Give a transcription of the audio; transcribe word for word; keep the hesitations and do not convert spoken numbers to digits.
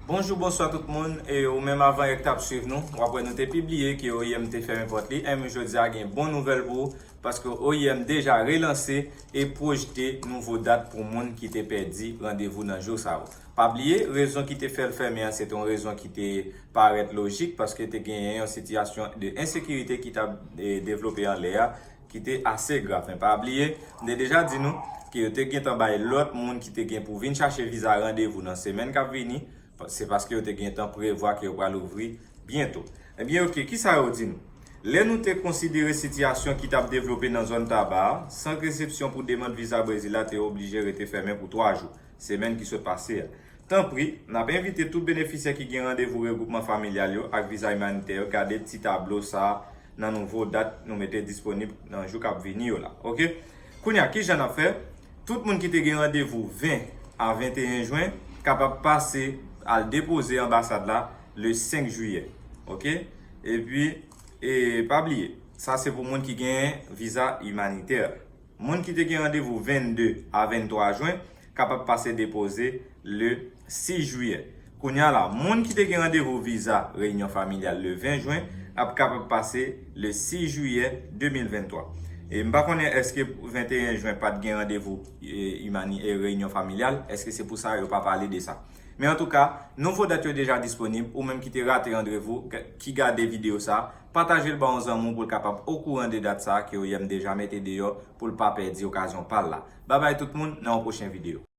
Bonjou, bonswa tout moun. E ou menm avan yè k t ap swiv nou, w ap wè nou te pibliye ke O I M te fèmen pòt li. Enben jodi a gen bon nouvèl pou ou, paske O I M deja relanse e pwojte nouvo dat pou moun ki te pèdi randevou nan jou sa yo. Pa bliye, rezon ki te fè l fèmen an, se te yon rezon ki te parèt lojik, paske te genyen yon sitiyasyon de ensekirite ki t ap, e, devlope anlè a, ki te ase grav. Men pa bliye, m te deja di nou ke yo te gentan bay lòt moun ki te gen pou vin chache viza randevou nan semèn k ap vini. Se paske yo te gentan prevwa ke yo pral ouvri byento. Ebyen, oke, kisa yo di nou? Lè nou te konsidere sitiyasyon ki t ap devlope nan zòn Taba a, sant resepsyon pou demann viza Brezil la te oblije rete fèmen pou twa jou, semèn ki sot pase a. Tanpri, n ap envite tout benefisyè ki gen randevou regroupman familyal yo ak viza imanitè yo gade ti tablo sa a nan nouvo dat nou mete disponib nan jou k ap vini yo la. Oke? Kounye a, kijan n ap fè? Tout moun ki te gen randevou ven a venteyen jen kapab pase al depoze anbasad la le senk jiyè. Oke? Epi, e, pa bliye, sa se pou moun ki gen viza imanitè. Moun ki te gen randevou vennde a venntwa jen kapab pase depoze le sis jiyè. Kounye a la, moun ki te gen randevou viza reyinyon familyal le ven jen ap kapab pase le sis jiyè de mil venntwa. E m pa konnen èske venteyen jen pa t gen randevou, e, imani-, e, reyinyon familyal, èske se pou sa yo pa pale de sa. Men antouka, nouvo dat yo deja disponib, ou menm ki te rate randevou, k-, ki gade videyo sa, pataje l ba yon zanmi w pou l kapab okouran de dat sa ke O I M deja mete deyò pou l pa pèdi okazyon pa l la. Babay tout moun, nan yon pwochen videyo.